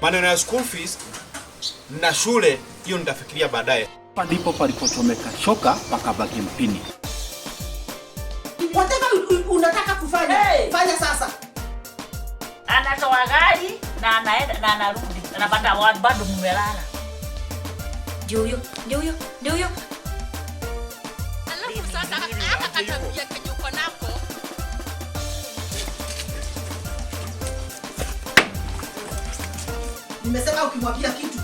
Maneno ya school fees na shule hiyo nitafikiria baadaye. Hapa ndipo palipochomeka shoka pakabaki mpini. Whatever unataka kufanya, Hey! fanya sasa. Anatoa gari na anaenda na anarudi, anapata bado mmelala. Ndio huyo, ndio huyo, ndio huyo. Alafu sasa haka katabia kenye uko nako. Nimesema ukimwambia kitu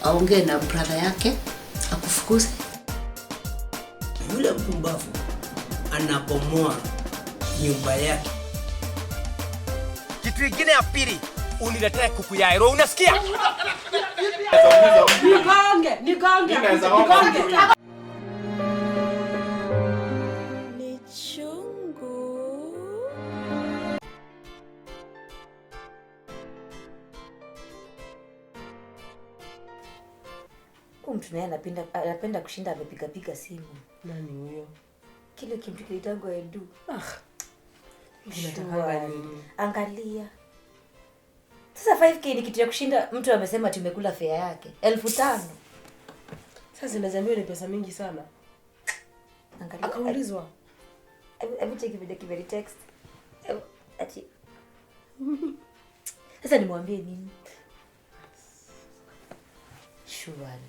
Aongee na brother yake akufukuze. Yule mpumbavu anabomoa nyumba yake. Kitu ingine ya pili, uniletee kuku ya ero, unasikia? Nigonge, nigonge, Mimi naweza omba nigonge. mtu. Ni chungu. Huyu mtu naye anapenda kushinda amepigapiga simu. Nani huyo? Kile kimtu kilitango Edu. Ah. Unatakanga nini? Angalia. Sasa 5K ni kitu ya kushinda mtu amesema tumekula fare yake. 5,000. Sasa zinaziambiwa ni pesa mingi sana. Angalia. Akaulizwa. Hebu cheki video kiberi text. Ati. Sasa nimwambie nini? Surely.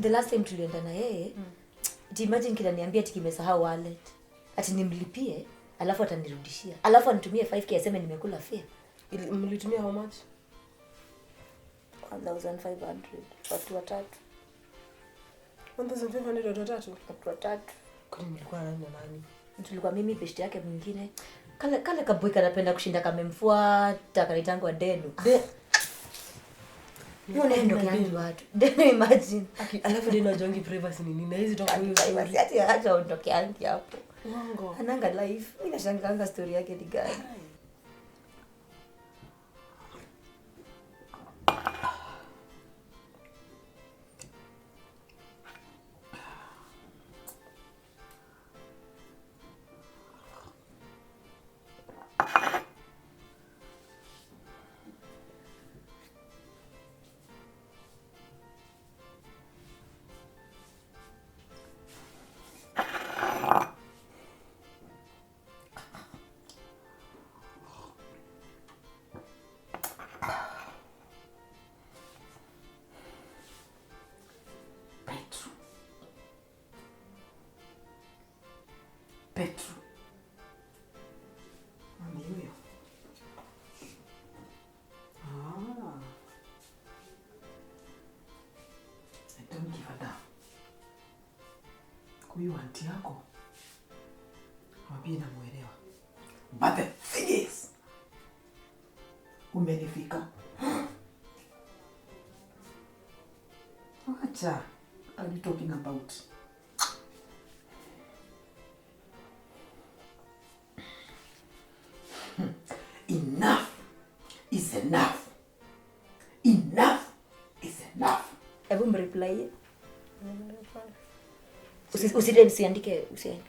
The last time tulienda na yeye, ati imagine kinaniambia ati kimesahau wallet. Ati nimlipie, alafu atanirudishia. Alafu anitumie 5K aseme nimekula fare. Mlitumia how much? 1500 watu watatu. 1500 watu watatu? Watu watatu. Kwani mlikuwa nani na nani? Tulikuwa mimi, best yake mwingine. Kale kaboi kanapenda kushinda kamemfuata kanaitangwa Denu. Hiyo naye ndo kiangi watu. Denu imagine. Alafu Denu hajuangi privacy ni nini? Na hizi toka huyo story. Privacy, ati acha ondoke hapo. Uongo. Ananga life. Mimi nashangaanga story yake ni gani. Petro. Nani huyo? Ah. I don't give a damn. Huyu auntie yako mwambie namuelewa. But the thing is, umenifika. Acha, what are you talking about? Enough is enough. Enough is enough. Hebu mreply. Usiandike,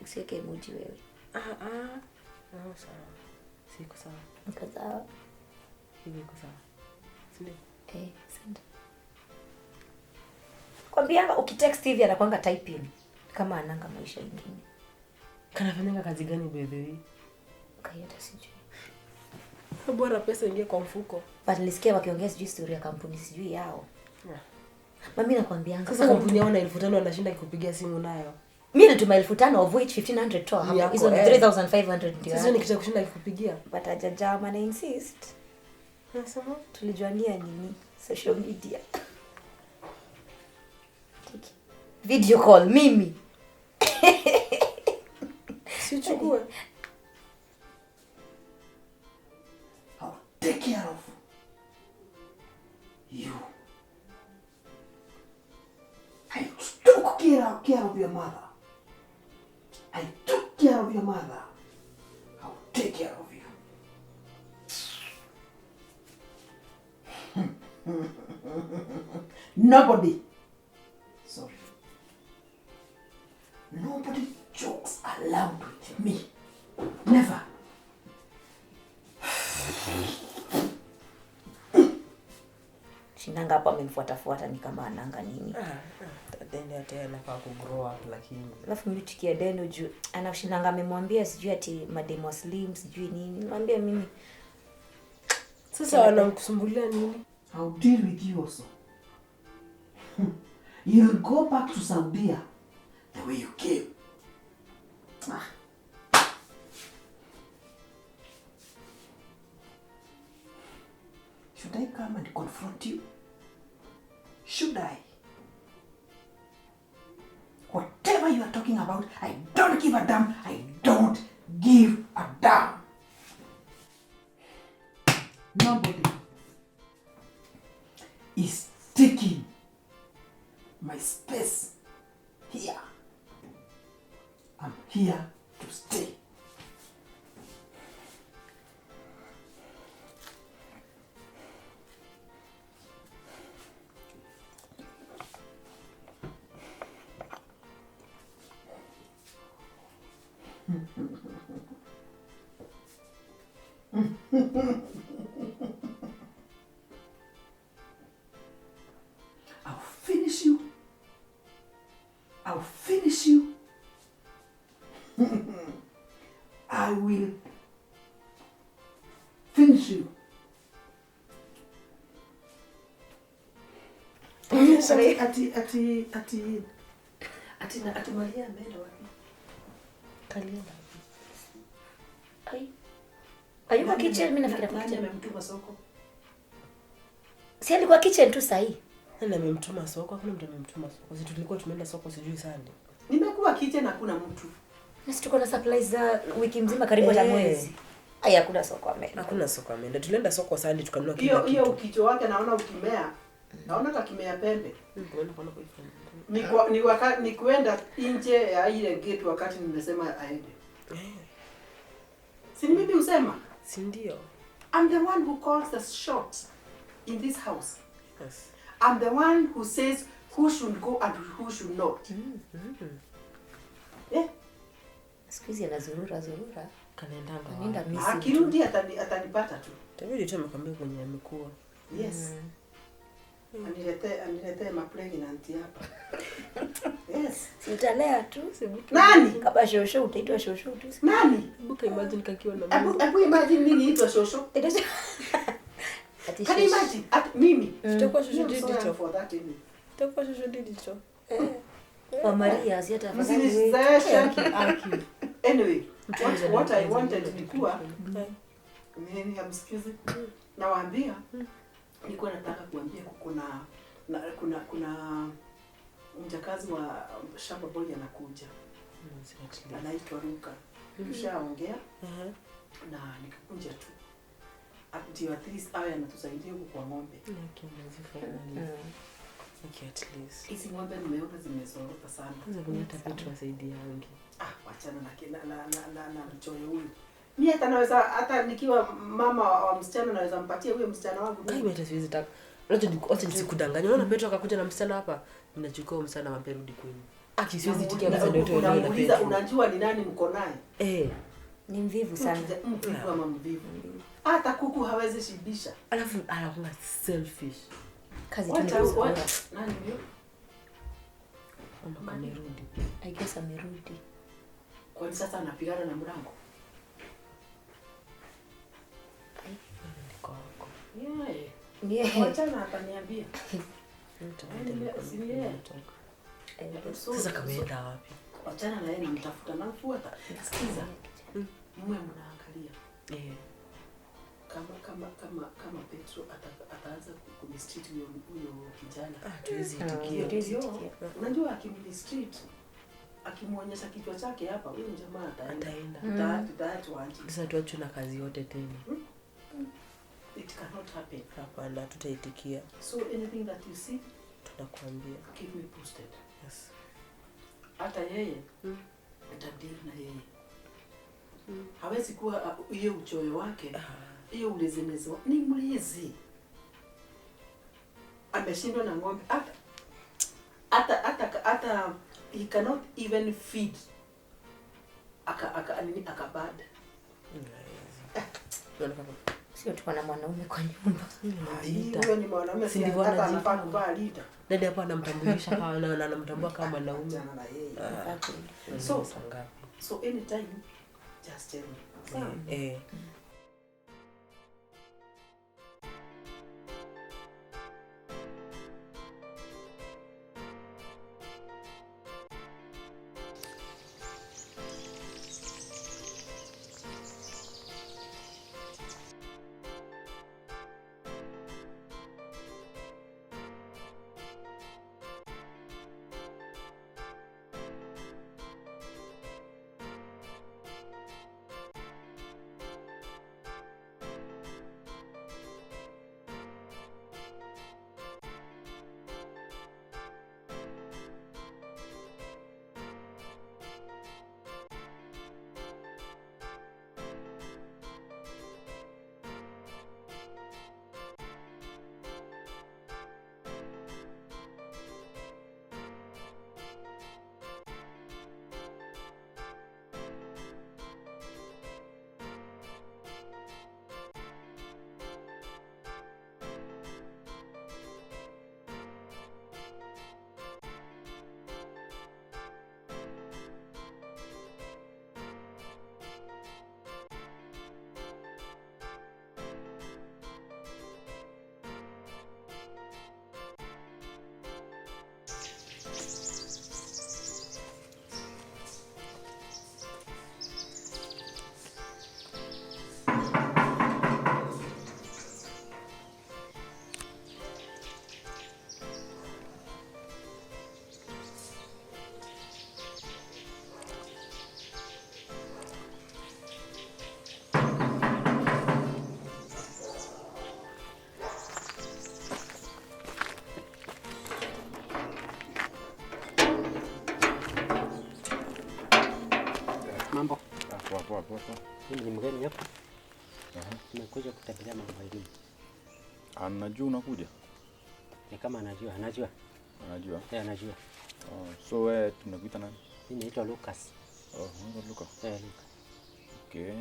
usiweke emoji wewe. Sawa. Siko sawa. Uko sawa? Hivi iko sawa. Si ndio? Send. Kwambianga ukitext hivi anakuanga typing kama ananga maisha ingine. Kanafanyanga kazi gani by the way? Kai hata sijui. Bora pesa ingie kwa mfuko. But nilisikia wakiongea sijui story ya kampuni sijui yao. Yeah. Mami nakwambianga sasa kampuni yao na 5,000 wanashinda kupigia simu nayo. Mimi nilituma 5,000 of which 1,500 toa hapo. Yako, Hizo ni 3,500 ndio. Sasa ni kitu kushinda kukupigia. But hajajama na insist. Nasema tulijuania nini? Social media. Tiki. Video call mimi. Sichukue. I'll take care of you. your mother. I took care of your mother. I'll take care of you. Nobody, sorry, nobody jokes allowed with me. Never. Shinanga hapo amemfuatafuata ni kama ananga nini. Deni hata anafaa ku grow up lakini. Alafu mimi tikia Deno juu anashinanga amemwambia sijui ati mademo wa slim sijui nini. Niambia mimi. Sasa wanamkusumbulia nini? I'll deal with you also. You'll go back to Saudi the way you came. Ah. Should I come and confront you? Should I? Whatever you are talking about, I don't give a damn. I don't give a damn. Nobody is taking my space here. I'm here to stay. I'll finish you. I'll finish you. I will finish you. Ati Maria ameenda wapi? Kalienda. Ai. Ayuko kitchen, mimi nafikiri kwa kitchen. Amemtuma soko. Si alikuwa kitchen tu sahi. Nani amemtuma soko? Hakuna mtu amemtuma soko. Si tulikuwa tumeenda soko sijui Sunday. Nimekuwa kitchen hakuna mtu. Na si tuko na supplies za wiki mzima karibu hata mwezi. Ai hakuna soko ameenda. Hakuna soko ameenda. Tulienda soko Sunday tukanunua kila kitu. Hiyo ukicho wake naona ukimea. Naona kakimea pembe. Ni kuenda nje ya ile gate wakati nimesema aende. Si mimi usema? Si ndio? I'm the one who calls the shots in this house. Yes. I'm the one who says who should go and who should not. Yeah. Siku hizi anazurura. Kanaendanga. Anaenda missing. Akirudi atanipata tu. Tabidi tu amekwambia kwenye amekuwa. Yes. Aniletee mapregnant hapa. Yes. Si utalea tu. Nani? Kama shosho utaitwa shosho tu. Nani? Hebu imagine kakiwa na mimi. Hebu imagine mimi niitwa shosho. Can you imagine? At mimi. Tutakuwa shosho digital for that anyway. Tutakuwa shosho digital. Kwa Maria si hata afadhali. Msinizoeshe. Anyway, what I wanted ni kuwa nini hamsikizi? Nawaambia nilikuwa nataka kuambia kuna mjakazi wa shamba boy anakuja. Anaitwa Luka. Tushaongea. Na nikakuja tu. Ndio at least awe anatusaidia huko kwa ng'ombe. Okay, at least. Hizi ng'ombe nimeona zimezorota sana. Kwanza kuna hata vitu wasaidiangi. Wachana na mchoyo huyu. Mimi hata naweza hata nikiwa mama wa msichana naweza mpatia huyo msichana wangu. Mimi hata siwezi taka. Wacha nisikudanganye. Unaona Petro akakuja na msichana hapa, ninachukua msichana mwambie rudi kwenu. Aki siwezi tikia msichana yote wewe na Petro. Unajua ni nani mko naye? Ni mvivu sana. Mvivu ama mvivu. Hata kuku hawezi shibisha. Alafu anakuwa selfish. Kazi tu ni kuzungumza. Nani huyo? Amerudi. I guess amerudi. Kwa sasa anapigana na mlango. Yeah. Wachana ataniambia. Sasa kameenda wapi? Wachana na yeye namtafuta namfuata. Sikiza. Mume mnaangalia. Kama Petro ataanza kumistreat huyo kijana. Tuwezi itikia. Unajua akimistreat akimuonyesha kichwa chake hapa huyo jamaa ataenda. Tutaachwa. Sasa tuachwe na kazi yote tena. It cannot happen. Hapana, tutaitikia. So anything that you see, tunakuambia. Keep me posted. Yes. Hata yeye nitadeal na yeye. Hawezi kuwa hiyo uchoyo wake, hiyo ulezenezo. Ni mlezi. Ameshindwa na ng'ombe hata he cannot even feed aka nini akabad. Sio tuko na mwanaume kwa nyumba. Huyo ni mwanaume, si ndivyo hata anafaa kuvaa leader. Dada hapa anamtambulisha kama na anamtambua kama mwanaume. So so anytime just tell me. Eh. Mambo. Poa poa. Mimi ni mgeni hapa. Nimekuja kutembelea mama Irene. Anajua unakuja? Ni kama anajua, anajua. Anajua? Eh, anajua. Oh, so wewe tunakuita nani? Mimi naitwa Lucas. Oh, unaitwa Lucas. Eh, Lucas. Okay.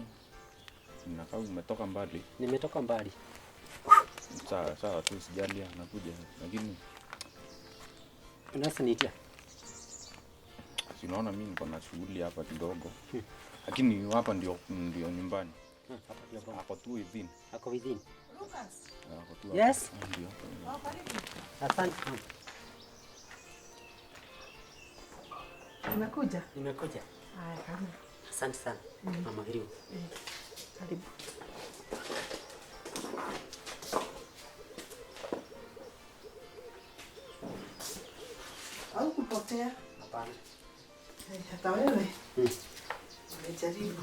Nakaa umetoka mbali. Nimetoka mbali. Sawa, sawa tu, sijali anakuja. Lakini unaweza niitia? Si unaona mimi niko na shughuli hapa kidogo. Lakini hapa ndio nyumbani. Hapa ndio boma. Hapo tu within. Ako within. Lucas. Hapo tu. Yes. Ndio. Oh, karibu. Asante. Umekuja? Nimekuja. Haya, karibu. Asante sana. Mama Irene. Karibu. Au kupotea? Hapana. Hata wewe? Umejaribu.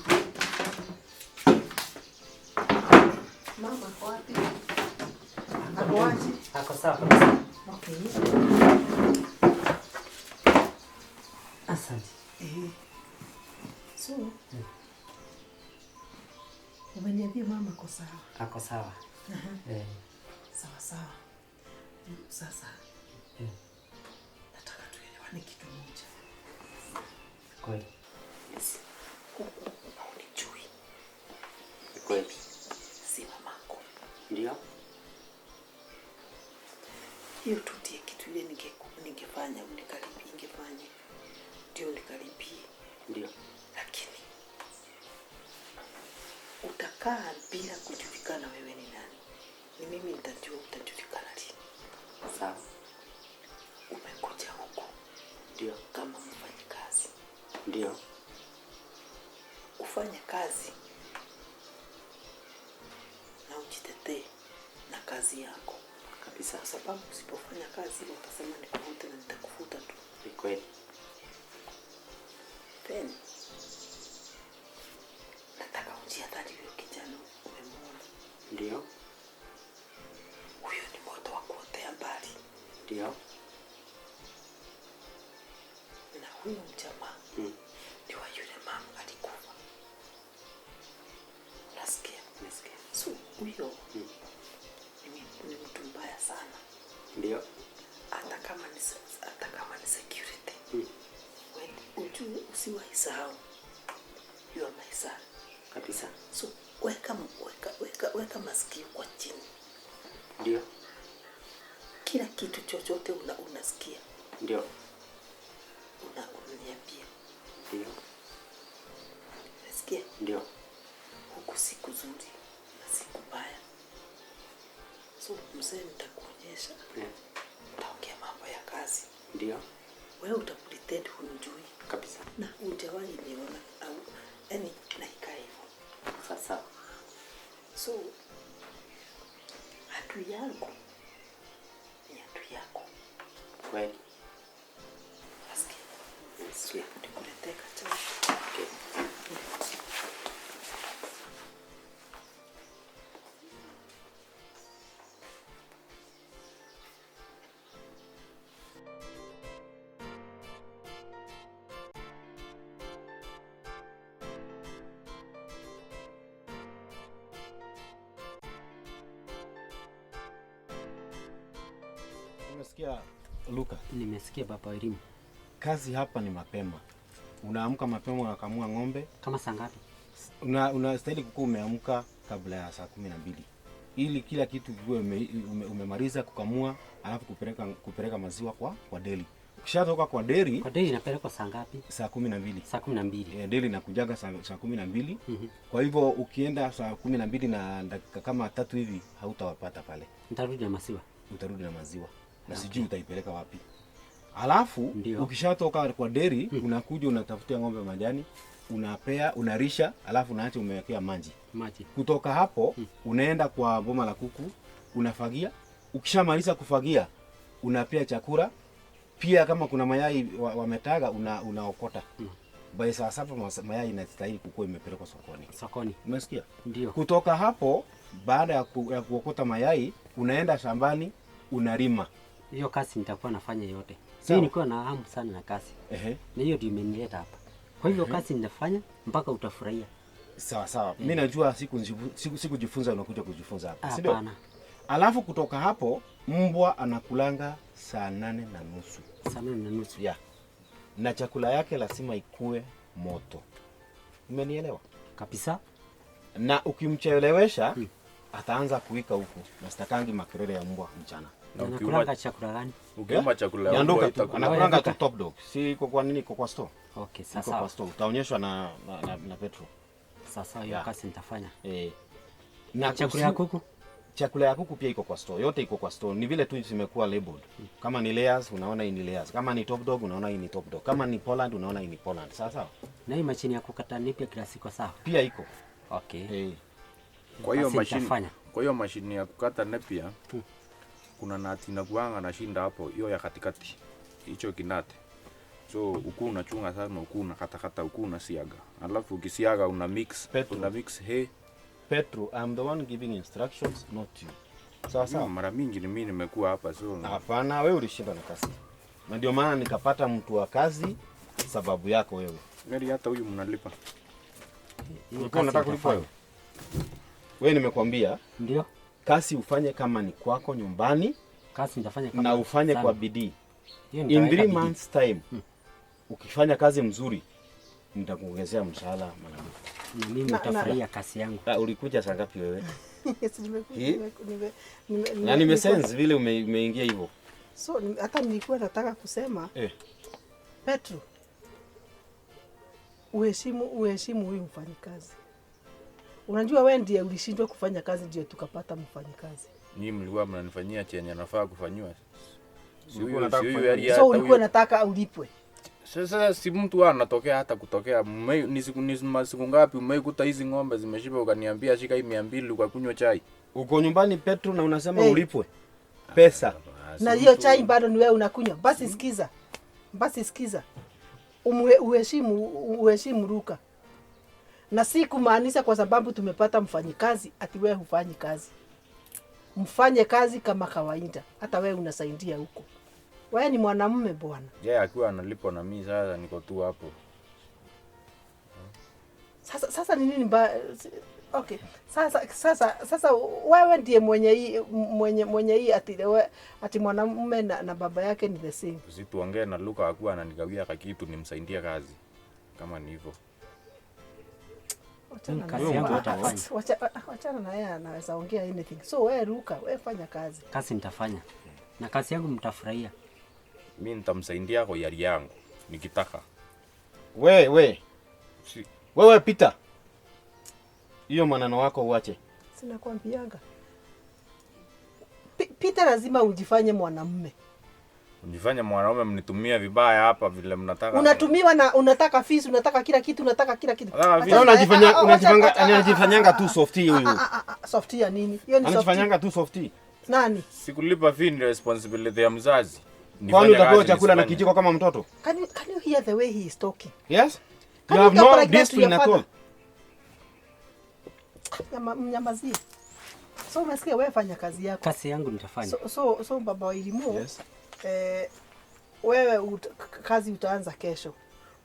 Mama ako wapi? Ako wapi? Ako sawa kabisa. Okay. Asante. So, umeniambia mama ako sawa. Ako sawa. Sawa sawa. Sasa. Nataka tuelewane kitu moja. Kweli. Yes. Huku haunijui. Kweli. Si mamako. Ndio. Hiyo tu ndiye kitu ile ningefanya unikaribie, ingefanya. Ndio unikaribie. Ndio. Lakini utakaa bila kujulikana wewe ni nani. Ni mimi nitajua utajulikana lini. Sawa. Umekuja huku. Ndio. Kama mfanyikazi. Ndio. Ufanye kazi na ujitetee na kazi yako kabisa, kwa sababu usipofanya kazi utasema nikufute na nitakufuta tu. Ni kweli. Then nataka ujiadhari huyo kijana umemuona. Ndio. Huyo ni moto wa kuotea mbali. Ndio. Na Huyu mjamaa ni wa yule mama alikufa. Unasikia? Nasikia. So huyo ni mtu mbaya sana. Ndio. Hata kama ni security. Well, ujue usiwahi sahau. You are my son. Kabisa. So weka masikio kwa chini. Ndio. Kila kitu chochote unasikia. Ndio. Unaniambia. Ndio. Unasikia? Ndio. Huku siku nzuri na siku mbaya. So mzee, nitakuonyesha. Nitaongea mambo ya kazi. Ndio. Wewe utapretend hunijui. Kabisa. Na hujawahi niona au yani naikaa hivyo. Sasa. So adui yangu ni adui yako. Kweli. Nasikia. Nasikia. Nikuletee kachai. Okay. Umesikia Luka? Nimesikia baba elimu. Kazi hapa ni mapema. Unaamka mapema, unakamua ng'ombe. Kama saa ngapi? Unastahili kukuwa umeamka kabla ya saa 12 ili kila kitu kiwe umemaliza kukamua, alafu kupeleka maziwa kwa deli. Ukishatoka kwa deli, kwa deli inapelekwa saa ngapi? Saa 12. Saa 12. Deli inakujaga saa 12. Kwa hivyo ukienda saa 12 na dakika kama 3 hivi hautawapata pale. Nitarudi na maziwa. Utarudi na maziwa. Na sijui utaipeleka wapi. Alafu ukishatoka kwa deri unakuja unatafutia ng'ombe majani, unapea, unarisha, alafu unaacha umewekea maji. Kutoka hapo unaenda kwa boma la kuku, unafagia. Ukishamaliza kufagia, unapea chakula. Pia kama kuna mayai wametaga unaokota. By saa 7 mayai inastahili kukua imepelekwa sokoni. Sokoni. Umesikia? Ndio. Kutoka hapo baada ya kuokota mayai, unaenda shambani, unalima. Hiyo kazi nitakuwa nafanya yote. Mimi nilikuwa na hamu sana na kazi. Na hiyo ndio imenileta hapa. Kwa hivyo kazi ninafanya mpaka utafurahia. Sawa sawa. Mimi najua sikujifunza unakuja kujifunza hapa. Si ndio? Hapana. Alafu kutoka hapo mbwa anakulanga saa 8:30. Saa 8:30. Yeah. Na chakula yake lazima ikue moto. Umenielewa? Kabisa. Na ukimchelewesha ataanza kuika huku na sitakangi makelele ya mbwa mchana. Na anakulanga chakula gani? Ukiuma chakula ya mbwa itakula. Anakulanga tu Top Dog. Si iko kwa nini, iko kwa store? Okay, sasa. Iko kwa store. Utaonyeshwa na Petro. Sasa hiyo kazi nitafanya. Na chakula ya kuku? Chakula ya kuku pia iko kwa store. Yote iko kwa store. Ni vile tu zimekuwa labeled. Kama ni layers unaona hii ni layers. Kama ni Top Dog unaona hii ni Top Dog. Kama ni Poland unaona hii ni Poland. Sawa sawa. Na hii mashine ya kukata nipi kila siku sawa? Pia iko. Okay. Kwa hiyo mashine, kwa hiyo mashine ya kukata nepia kuna nati inakuanga na shinda hapo, hiyo ya katikati. Hicho kinate. So uku unachunga sana, uku unakatakata, uku unasiaga. Alafu ukisiaga una mix, Petro. Una mix hay. Petro, I'm the one giving instructions, not you. Sawa sawa. Mara mingi ni mimi nimekuwa hapa so. Hapana, wewe ulishinda na kazi. Na ndio maana nikapata mtu wa kazi sababu yako wewe. Ngari hata huyu mnalipa. Ulikuwa unataka kulipa wewe? Wewe nimekwambia. Ndio. Kazi ufanye kama ni kwako nyumbani. Kazi nitafanya kama na ufanye sana. Kwa bidii. In 3 months time. Ukifanya kazi mzuri nitakuongezea mshahara maradufu. Na mimi nitafurahia kazi yangu. Ulikuja saa ngapi wewe? Nimekuja Na nimesense vile umeingia hivyo. So hata nilikuwa nataka kusema Petro, uheshimu huyu mfanyikazi. Unajua wewe ndiye ulishindwa kufanya kazi ndio tukapata mfanyikazi. Nyinyi mlikuwa mnanifanyia chenye nafaa kufanywa. So ulikuwa unataka ulipwe. Sasa si mtu anatokea hata kutokea. Ni siku ngapi umeikuta hizi ng'ombe zimeshiba ukaniambia shika hii 200 ukakunywa chai? Uko nyumbani Petro na unasema ulipwe pesa. Na hiyo chai bado ni wewe unakunywa. Basi sikiza. Basi sikiza. Uheshimu Luka. Na si kumaanisha kwa sababu tumepata mfanyikazi ati wewe hufanyi kazi. Mfanye kazi kama kawaida. Hata wewe unasaidia huko. Wewe ni mwanamume bwana. Yeye akiwa analipwa na mimi sasa niko tu hapo. Sasa ni nini mbaya? Okay. Sasa wewe ndiye mwenye hii ati mwanamume na baba yake ni the same. Usituongee na Luka akuwa ananigawia kitu nimsaidie kazi. Kama ni hivyo. Kazi yangu utafanya. Wachana na yeye, anaweza ongea anything. So wewe Luka, wewe fanya kazi. Kazi nitafanya. Na kazi yangu mtafurahia. Mimi nitamsaidia kwa yari yangu nikitaka. Wewe. Wewe Peter. Hiyo maneno wako uache. Sina kuambianga. Peter lazima ujifanye mwanamume. Ujifanye mwanaume, mnitumia vibaya hapa vile mnataka. Unatumiwa na unataka fees, unataka kila kitu, unataka kila kitu. Unajifanyanga tu softy huyu. Softy ya nini? Hiyo ni softy. Anajifanyanga tu softy. Nani? Sikulipa fee ni responsibility ya mzazi. Kwani utapewa chakula na kijiko kama mtoto? Can you hear the way he is talking? Yes? You have no discipline at all. Mnyamazie. So umesikia, wewe fanya kazi yako. Kazi yangu nitafanya. So baba wa Elimu. Yes. Wewe kazi utaanza kesho.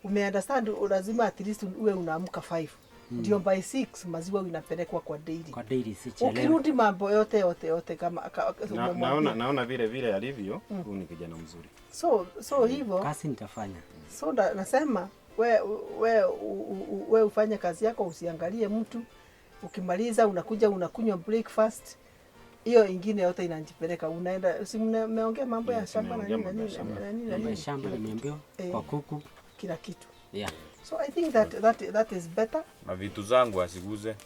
Umeunderstand, lazima at least uwe unaamka 5. Ndio by 6 maziwa inapelekwa kwa daily. Kwa daily si chelewa. Ukirudi mambo yote kama naona vile alivyo, huyu ni kijana mzuri. So hivyo kazi nitafanya. So nasema we ufanye kazi yako, usiangalie mtu. Ukimaliza unakuja unakunywa breakfast. Hiyo ingine yote inajipeleka. Unaenda, si mmeongea mambo ya shamba na nini? Shamba nimeambiwa kwa kuku kila kitu. Yeah. So I think that is better. Na vitu zangu asiguze.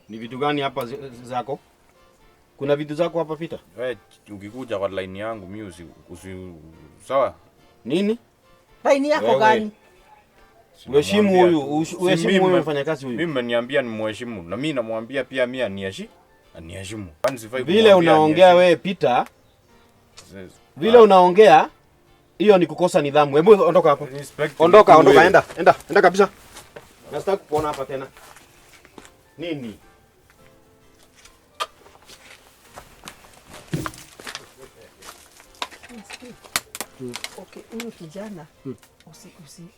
Ni vitu gani hapa zako? Kuna vitu zako hapa Peter? Wewe ukikuja kwa line yangu mimi usi sawa? Nini? Line yako gani? Uheshimu huyu, uheshimu huyu mfanyakazi huyu. Mimi mmeniambia nimheshimu na mimi namwambia pia mimi aniheshimu. Kwani sifai vile unaongea wewe Peter? Vile unaongea hiyo ni kukosa nidhamu. Hebu ondoka hapo. Ondoka, enda kabisa. Nataka kukuona hapa tena. Nini? Okay, huyu kijana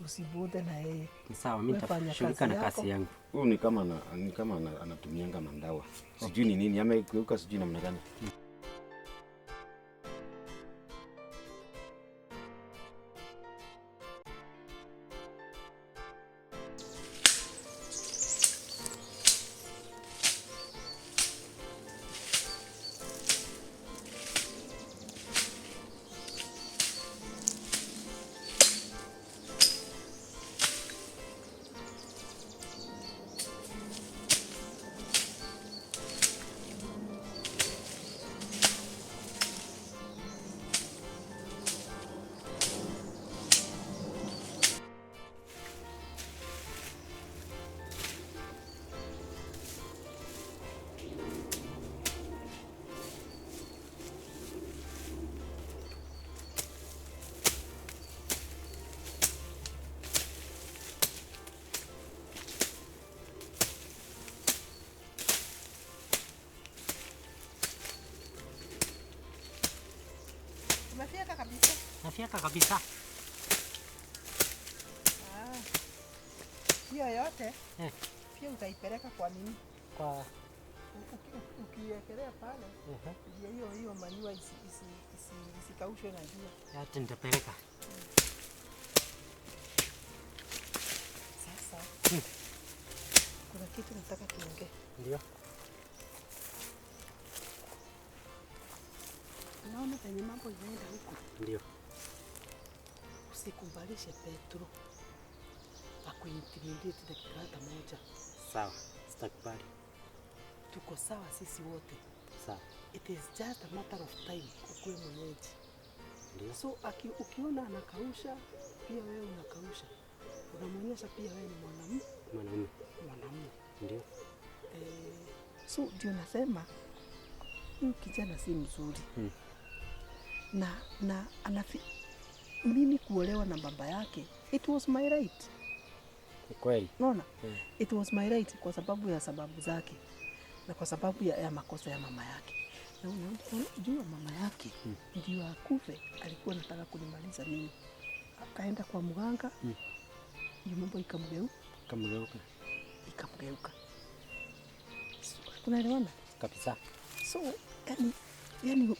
usibode na yeye. Sawa, mimi nitashughulika na kazi yangu. Huyu ni kama anatumianga mandawa. Sijui ni nini, amegeuka sijui namna gani. Nafyeka kabisa. Hiyo yote pia utaipeleka kwa nini? Kwa ukiekelea pale. Hiyo manure isikaushwe na jua. Yote nitapeleka. Sasa kuna kitu nataka tuongee. Ndio. Naona penye mambo inaenda huko. Ndio. Usikubalishe Petro akuintimidate dakika hata moja. Sawa, sitakubali. Tuko sawa sisi wote. Sawa. It is just a matter of time ukuwe mwenyeji. Ndio. So ukiona anakausha, pia wewe unakausha. Unamwonyesha pia wewe ni mwanamume. Mwanamume. Ndio. So ndio nasema huyu kijana si mzuri. Na mimi kuolewa na baba yake, it was my right. Kweli. Unaona? It was my right kwa sababu ya sababu zake na kwa sababu ya makosa ya mama yake. Na unajua mama yake ndio akufe, alikuwa anataka kunimaliza mimi. Akaenda kwa mganga. Hiyo mambo ikamgeuka. Ikamgeuka. So, tunaelewana? Kabisa. So, yani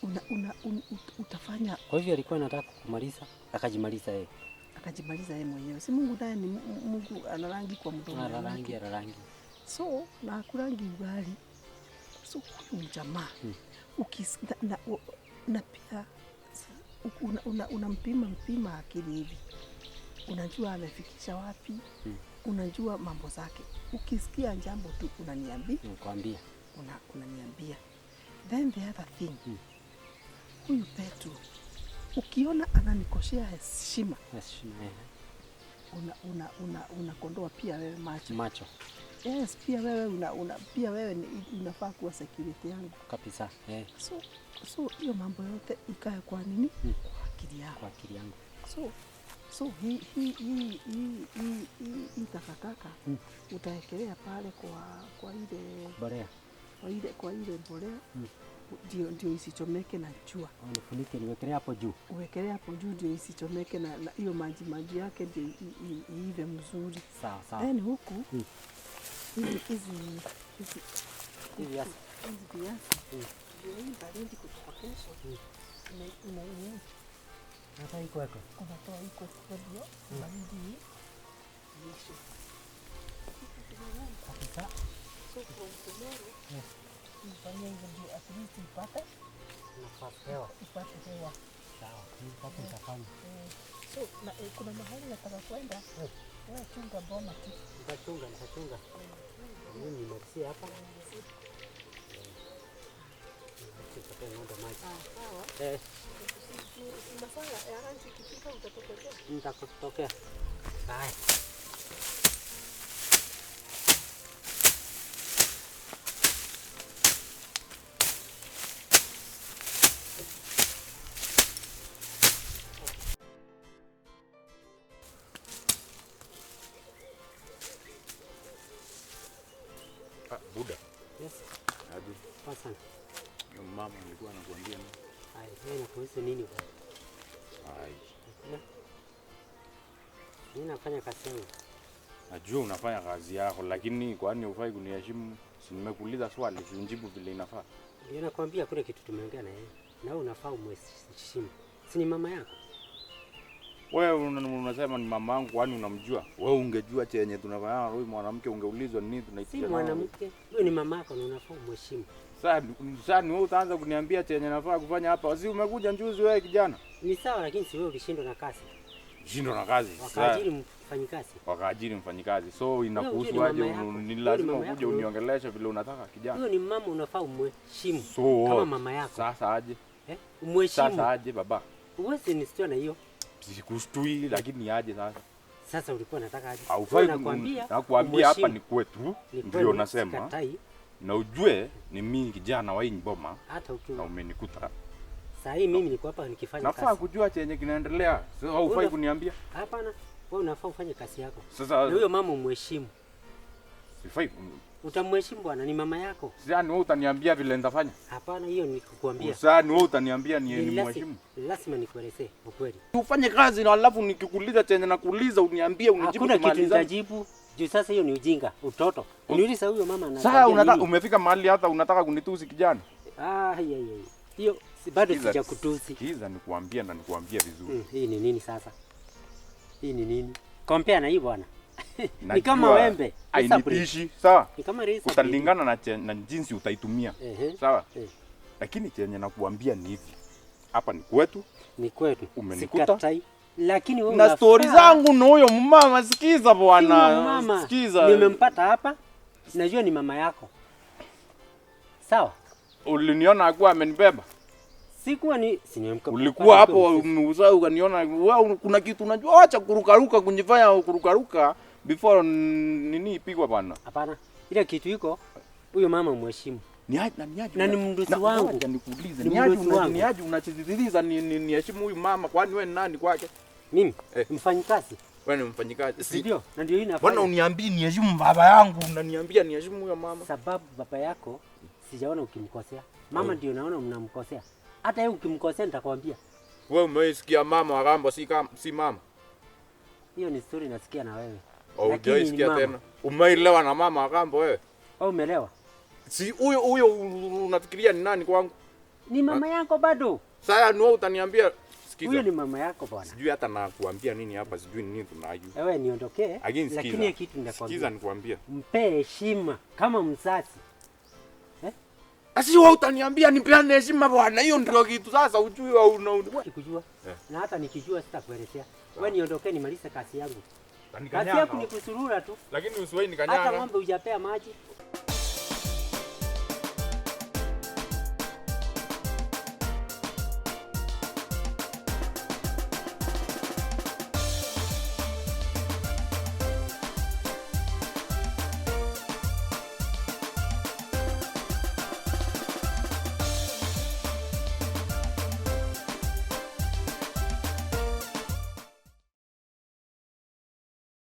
utafanya. Kwa hivyo alikuwa anataka kukumaliza, akajimaliza yeye. Akajimaliza yeye mwenyewe. Si Mungu naye ni Mungu, ana rangi kwa mdomo. Ana rangi. So, na akurangi ugali. So huyu jamaa na pia unampima akili hivi. Unajua amefikisha wapi? Unajua mambo zake. Ukisikia jambo tu unaniambia. Nikwambia. Unaniambia. Then the other thing. Huyu Petro ukiona ananikoshea heshima. Heshima. Unakondoa pia wewe macho. Macho. Yes, pia wewe pia wewe unafaa kuwa security yangu. Kabisa. So hiyo mambo yote ikae kwa nini? Kwa akili yako. Kwa akili yangu. So hii takataka utaekelea pale kwa ile mbolea. Kwa ile mbolea. Ndio isichomeke na jua. Unifunike niwekelee hapo juu. Uwekelee hapo juu ndio isichomeke na hiyo maji yake ndio iive mzuri. Sawa sawa. Then huku hizi viazi. Hizi viazi. Ndio hii baridi kutoka kesho. Ina hata iko yako. Unatoa iko ndio baridi iishe. Kabisa. So from tomorrow. Nifanyie hivyo ndio at least ipate nafasi hewa. Ipate hewa. Sawa, nitafanya nitafanya. So na kuna mahali nataka kwenda. Wewe chunga boma tu. Nitachunga. Mimi nimalizie hapa. Nitapea ng'ombe maji. Sawa. Masaa ya lunch ikifika utatokea. Nitakutokea. Bye. Buda. Yes. Aje. Pasa. Mama alikuwa anakuambia nini? Ai, wewe unakuhusu nini bwana? Ai. Mimi nafanya kazi yangu. Najua unafanya kazi yako lakini kwani hufai kuniheshimu? Si nimekuuliza swali, si unijibu vile inafaa. Ndio nakwambia kuna kitu tumeongea na yeye. Na wewe unafaa umheshimu. Si ni mama yako? Wewe unasema ni mama yangu kwani unamjua? Wewe ungejua chenye tunafanya na huyu mwanamke ungeulizwa nini tunaitia. Si mwanamke, huyu ni mama yako na unafaa umheshimu. Sasa ni wewe utaanza kuniambia chenye nafaa kufanya hapa. Si umekuja njuzi wewe kijana? Ni sawa lakini si wewe ulishindwa na kazi. Shindwa na kazi. Wakaajiri mfanyikazi. Wakaajiri mfanyikazi. So inakuhusu aje? Ni lazima ukuje uniongeleshe vile unataka kijana. Huyo ni mama unafaa umheshimu. So, kama mama yako. Sasa aje? Umheshimu. Sasa aje baba? Uwezi nisitoe na hiyo. Sikushtui lakini aje sasa? Sasa ulikuwa unataka aje? Haufai nakwambia hapa ni kwetu. Ndio nasema. Sikatai. Na ujue ni mimi kijana wa hii boma. Hata ukiwa. Na umenikuta. Sasa hii mimi niko hapa nikifanya kazi. Nafaa kujua chenye kinaendelea. Sasa haufai kuniambia. Hapana. Wewe unafaa ufanye kazi yako. Sasa na huyo mama umheshimu. Sifai. Utamheshimu bwana, ni mama yako. Sasa ni wewe utaniambia vile nitafanya? Hapana, hiyo ni kukuambia. Sasa ni wewe utaniambia ni mheshimu. Lazima nikuelezee ukweli. Ufanye kazi na alafu nikikuuliza chenye nakuuliza uniambie unijibu. Hakuna kitu nitajibu. Juu sasa hiyo ni ujinga, utoto. Uniuliza huyo mama ana. Sasa unataka umefika mahali hata unataka kunitusi kijana? Ah, hiyo bado sijakutusi. Sikiza nikuambia na nikuambia vizuri. Hii ni nini sasa? Hii ni nini? Compare na hii bwana. Ni kama wembe. Hainitishi, sawa? Ni kama razor. Utalingana na jinsi utaitumia. Sawa? Lakini chenye nakuambia ni hivi. Hapa ni kwetu. Ni kwetu. Umenikuta. Sikatai. Lakini wewe na story zangu na huyo mama, sikiza bwana. Sikiza. Nimempata hapa. Najua ni mama yako. Sawa? Uliniona akuwa amenibeba? Sikuwa ni sinimka. Ulikuwa hapo umeuza ukaniona wewe kuna kitu unajua, acha kurukaruka kunjifanya kurukaruka before nini ipigwa bwana. Hapana. Ile kitu iko huyo mama mheshimu. Ni aje na ni mdosi wangu. Nikuulize ni aje unachizidiliza ni heshimu huyu mama kwani wewe ni nani kwake? Mimi mfanyikazi. Wewe ni mfanyikazi. Ndio, na ndio hii nafanya. Bwana uniambii niheshimu baba yangu, unaniambia niheshimu huyo mama. Sababu baba yako sijaona ukimkosea. Mama ndio naona mnamkosea. Hata yeye ukimkosea nitakwambia. Wewe umeisikia mama wa kambo si kama si mama? Hiyo ni story nasikia na wewe. Au hujaisikia tena? Umeelewa na mama wa kambo wewe? Au umeelewa? Si huyo huyo unafikiria ni nani kwangu? Ni mama yako bado. Sasa ni wewe utaniambia. Sikiza. Huyo ni mama yako bwana. Sijui hata nakuambia nini hapa, sijui nini tunayu. Wewe niondokee. Lakini kitu nitakwambia. Sikiza nikwambie. Mpe heshima kama mzazi. Eh? Asi wewe utaniambia nipeane heshima bwana. Hiyo ndio kitu sasa ujui au una. Sikujua. Na hata nikijua sitakuelezea. Wewe niondokee nimalize kazi yangu. Kazi yako ni kusurura tu. Lakini usiwahi nikanyanga. Hata ng'ombe hujapea maji.